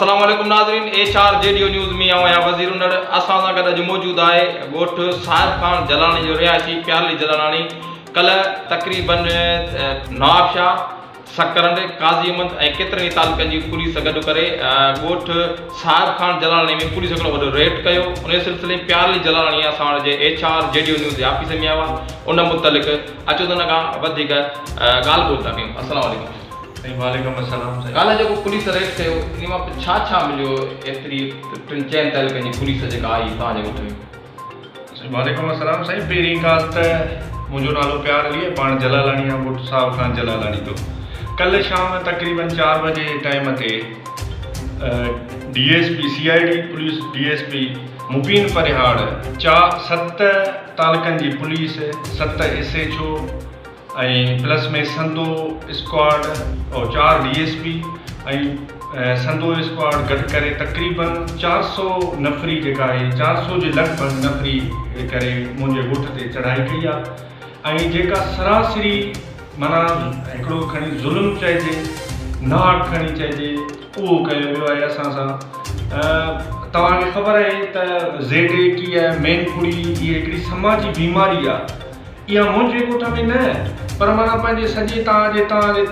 السلام عليڪم ناظرين H R G D news ۾ آئون آهيان وزير انڙ اسان سان گڏ اڄ موجود آهي ڳوٺ صاحب خان جلاڻي جو رهائشي پيارلي جلاڻي ڪلهه تقريبن نوابشاهه سڪرنڊ، قاضي احمد ۽ ڪيترن ئي تعلقن جي پوليس گڏ ڪري ڳوٺ صاحب خان جلالاڻي ۾ پوليس هڪڙو وڏو ريڊ ڪيو انهي سلسلي ۾ پيارلي جلالاڻي اسان وٽ جي H R G D news جي آفيس ۾ آيو آهي ان متعلق اچو ته ان کان وڌيڪ ڳالهه ٻولهه ٿا ڪيون السلام عليڪم. سائين وعليڪم السلام سائين. ڪالهه جيڪو پوليس ريڊ ڪيو انهي مان ڇا ڇا مليو ايتري ٽن چئن تعلقن جي پوليس جيڪا آئي توهان جي ڳوٺ ۾. وعليڪم السلام سائين پهرين ڳالهه ته منهنجو نالو پيار علي ۽ پاڻ جلالاڻي آهيان ڳوٺ صاحب خان جلالاڻي تو ڪلهه شام تقريبن چار بجي ٽائيم تي D S P C I D police D S P Mubeen Parhiyar چا ست تعلقن جي پوليس ست S H O ۽ plus ۾ Sindhu squad او چار D S P ۽ Sindhu squad گڏ ڪري تقريبن چار سو نفري جيڪا آهي چار سو جي لڳ ڀڳ نفري ڪري منهنجي ڳوٺ تي چڙهائي ڪئي آهي ۽ جيڪا سراسري معنيٰ هڪڙو کڻي ظلم چئجي ناحق کڻي چئجي اهو ڪيو ويو آهي اسان سان توهان کي خبر آهي ته زيڊ اي ڪي آهي مين پوري هي هڪڙي سماجي بيماري آهي اها منهنجي ڳوٺ ۾ نه پر معنيٰ پنهنجي سڄي تان جي تان جي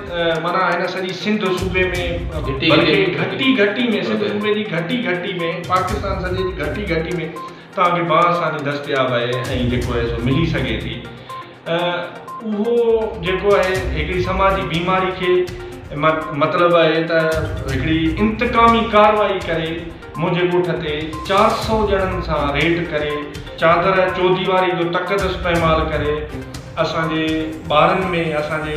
معنيٰ هن سڄي سنڌ صوبي ۾ بلڪه گهٽي گهٽي ۾ سنڌ صوبي جي گهٽي گهٽي ۾ پاڪستان سڄي جي گهٽي گهٽي ۾ توهان کي باآساني دستياب آهي ۽ جيڪو آهي سو ملي سگهي ٿي اهو جيڪو آهي هڪڙي سماجي بيماري کي مطلب آهي ته هڪڙي انتقامي ڪارروائي ڪري منهنجي ڳوٺ تي 400 ڄڻن سان ريڊ ڪري چادر چوديواري جو تقدس پائمال ڪري اسان جي ٻارن ۾ اسان جي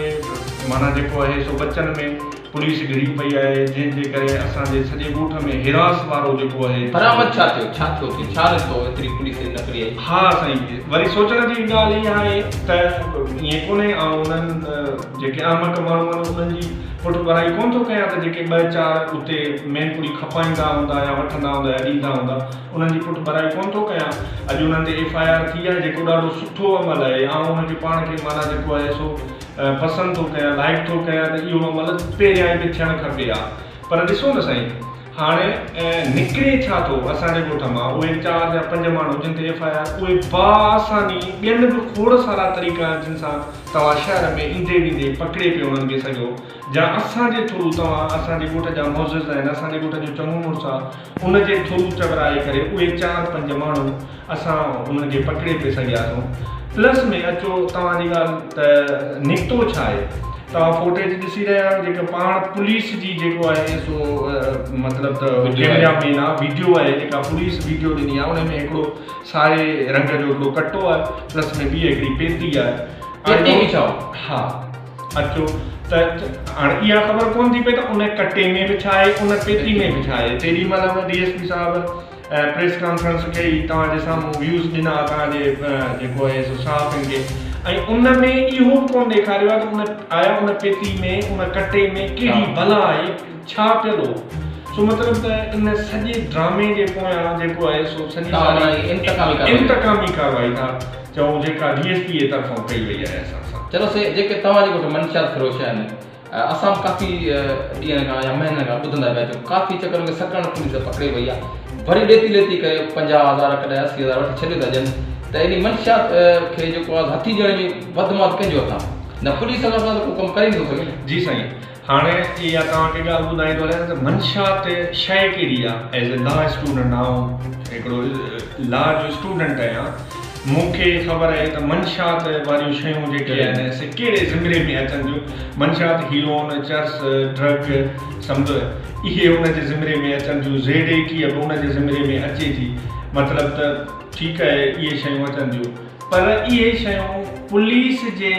معنيٰ جيڪو آهي سو ٻچن ۾ پوليس گهڙي پئي آهي جنهن جي ڪري اسان جي سڄي ڳوٺ ۾ هراس وارو جيڪو آهي سو. برآمد ڇا ٿيو ڇا ٿيو ٿي ڇا نڪتو ايتري پوليس جي نفري آئي. ها سائين وري سوچڻ جي ڳالهه اها آهي ته ائين ڪونهي آئون انهن جيڪي احمق ماڻهو آهن انهن جي پٺڀرائي ڪونه ٿو ڪيان ته جيڪي ٻه چار اتي مين پوري کپائيندا هوندا يا وٺندا هوندا يا ڏيندا هوندا انهن جي پٺڀرائي ڪونه ٿو ڪيان اڄ انهن تي ايف I R ٿي آهي جيڪو ڏاڍو سٺو عمل آهي آئون ان کي پاڻ کي معنيٰ جيڪو آهي سو پسند ٿو ڪيان لائيڪ ٿو ڪيان ته اهو عمل پهريان ئي به ٿيڻ کپي ها پر ڏسو نه سائين هاڻي نڪري ڇا ٿو اسان جي ڳوٺ مان اهي چار يا پنج ماڻهو جن تي ايف I R اهي باآساني ٻين به کوڙ سارا طريقا آهن جن سان توهان شهر ۾ ايندي ويندي پڪڙي پيو انهن کي سگهيو جا اسان جي ٿرو توهان اسان جي ڳوٺ جا معزز آهن اسان جي ڳوٺ جو چڱو مڙس آ ان جي ٿرو چورائي ڪري اهي چار پنج ماڻهو اسان انهن کي پڪڙي پئي سگهياسون پلس ۾ اچو توهان جي ڳالهه ته نڪتو ڇا آهي توهان فوٽيج ڏسي رهيا آهيو جيڪا پاڻ پوليس جي جيڪو آهي سو مطلب ته ڪيمرا مين آ ويڊيو آهي جيڪا پوليس ويڊيو ڏني آ ان ۾ هڪڙو سائي رنگ جو هڪڙو ڪٽو آهي پلس ۾ ٻي هڪڙي پيتي آهي. پيتي ۾ ڇا هو؟ ها اچو ته هاڻي اها خبر ڪونه ٿي پئي ته ان ڪٽي ۾ به ڇا آهي ان پيتي ۾ به ڇا آهي. تيڏي مهل به ڊي ايس پي صاحب پريس ڪانفرنس ڪئي توهان جي سامهون ويوز ڏنا توهان جي جيڪو آهي سو صحافين کي ۽ ان ۾ اهو به ڪونه ڏيکاريو آهي ته ان آيا ان پيتي ۾ ان ڪٽي ۾ ڪهڙي بلا آهي. ڇا پيل هو؟ سو مطلب ته ان سڄي ڊرامي جي پويان جيڪو آهي سو سڄي ساري انتقامي ڪارروائي ٿا چئون جيڪا ڊي ايس پي جي طرفان ڪئي وئي آهي اسان سان. چلو سي جيڪي توهان جي ڳوٺ منشيات فروش آهن اسان به ڪافي ڏينهن کان يا مهينن کان ٻڌندا پيا اچون ڪافي چڪرن کي سڪرنڊ پوليس پڪڙي وئي آهي وري ڏيتي ليتي ڪري 50 هزار ڪڏهن 80 هزار وٺي ڇڏيو ٿا ڏين ته انهي منشيات کي جيڪو آهي هٿي ڏيڻ ۾ وڌ مان وڌ ڪنهن جو هٿ آهي نه پوليس کان سواء ته ڪو ڪم ڪري نٿو سگهي نه. جي سائين هاڻي اها توهان کي ڳالهه ٻڌائيندو هليان ته منشيات شيء ڪهڙي آ؟ ايز اي لا اسٽوڊنٽ آئون هڪڙو لا جو اسٽوڊنٽ آهيان مون کي خبر آهي ته منشيات واريون شيون جيڪي آهن سي ڪهڙي زمري ۾ اچن ٿيون منشيات هيروئن چرس ڊرگ سمجهو اهي ان جي زمري ۾ اچن ٿيون زيڊ اي ڪي به ان جي زمري ۾ اچي ٿي مطلب ته ٺيڪ آهي اهي شيون اچن ٿيون پر اهي شيون پوليس جي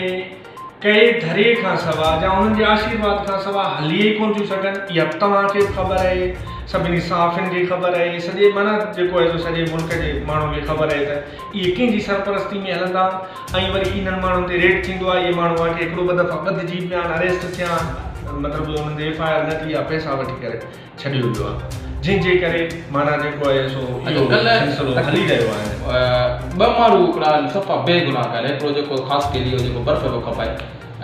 ڪئي ڌريي کان سوا يا انهن جي آشيرواد کان سوا هلي ئي ڪونه ٿيون سگهن، اها توهان کي به خبر آهي، سڀني صحافين کي خبر آهي، سڄي معنيٰ جيڪو آهي سو سڄي ملڪ جي ماڻهن کي خبر آهي ته اهي ڪنهن جي سرپرستي ۾ هلندا آهن ۽ وري انهن ماڻهن تي ريڊ ٿيندو آهي، اهي ماڻهو واقعي هڪڙو ٻه دفعا ٻڌجي پيا آهن، اريسٽ ٿيا آهن، مطلب انهن تي ايف I R نه ٿي آهي، پئسا وٺي ڪري ڇڏيو ويو آهي، جنهن جي ڪري معنيٰ جيڪو آهي سو اهو سلسلو هلي رهيو آهي. ٻه ماڻهو هڪڙا آهن صفا بي گناهه ڪانهي هڪڙو جيڪو خاص قيدي هو جيڪو برف پيو کپائي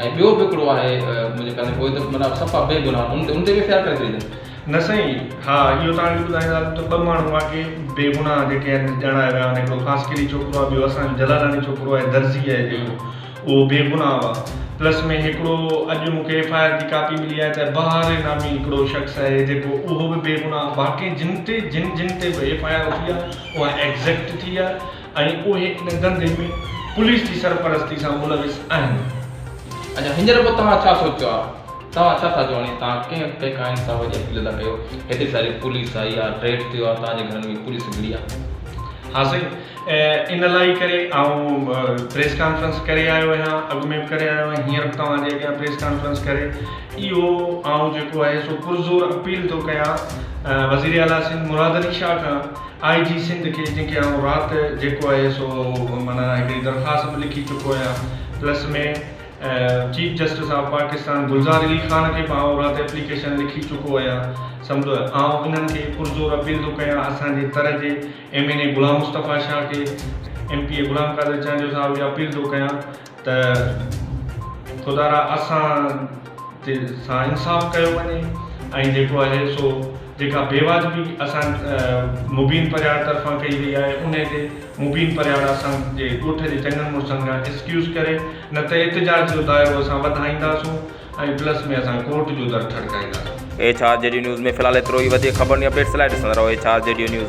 ۽ ٻيو به هڪڙو آهي منهنجي خيال ۾ اهي ته معنيٰ صفا بي گناهه ان تي ان تي به ايف I R ڪري ڇڏي اٿن. نه سائين ها اهو توهان کي ٻڌائيندا هلون ته ٻه ماڻهو واقعي بيگناهه جيڪي آهن ڄاڻايا ويا آهن هڪڙو خاصخيلي ڇوڪرو آهي ٻيو اسان جو جلالاڻي ڇوڪرو آهي درزي آهي جيڪو اهو بيگناهه آهي پلس ۾ هڪڙو اڄ مون کي ايف I R جي ڪاپي ملي آهي ته بهار نامي هڪڙو شخص آهي جيڪو اهو به بيگناهه باقي جن تي جن جن تي به ايف I R ٿي آهي اها ايگزيڪٽ ٿي آهي ۽ اهي ان ڌنڌي ۾ پوليس جي سرپرستي سان ملوث آهن. اڇا هينئر پوء توهان ڇا سوچيو آهي توهان ڇا ٿا چئو هاڻي توهان ڪنهن ڪنهن کان انصاف جي اپيل ٿا ڪيو هيتري ساري پوليس آئي آهي ٽريٽ ٿيو آهي توهان جي گهرن ۾ پوليس گهڙي آهي. ها سائين ان لاء ئي ڪري آئون پريس ڪانفرنس ڪري آيو آهيان اڳ ۾ به ڪري آيو آهيان هينئر به توهان جي اڳيان پريس ڪانفرنس ڪري اهو آئون جيڪو آهي سو پرزور اپيل ٿو ڪيان وزير اعليٰ سنڌ مراد علي شاهه کان آء جي سنڌ کي جنهن کي آئون رات جيڪو آهي سو معنيٰ هڪڙي درخواست به لکي چڪو آهيان plus ۾ chief justice of Pakistan Gulzar Ali Khan کي به آئون رات ايپليڪيشن لکي چڪو آهيان سمجهو آئون انهن کي پرزور اپيل ٿو ڪيان اسان جي تر جي M N A Ghulam Mustafa Shah کي M P A Ghulam Qadir Chandio صاحب کي اپيل ٿو ڪيان ته خدارا اسان تي سان انصاف ڪيو وڃي ۽ جيڪو آهي سو جيڪا بيواجبي اسان مبين پرياڙ طرفان ڪئي وئي آهي انهي تي مبين پرياڙ اسان جي ڳوٺ جي چڱن مڙسن کان ايڪسڪيوز ڪري نه ته احتجاج جو دائرو اسان وڌائينداسون ۽ پلس ۾ اسان ڪورٽ جو در ٺڙڪائينداسون. H R G D news ۾ في الحال ايترو ئي وڌيڪ خبرن ۽ اپڊيٽس لاء ڏسندا رهو H R G D news.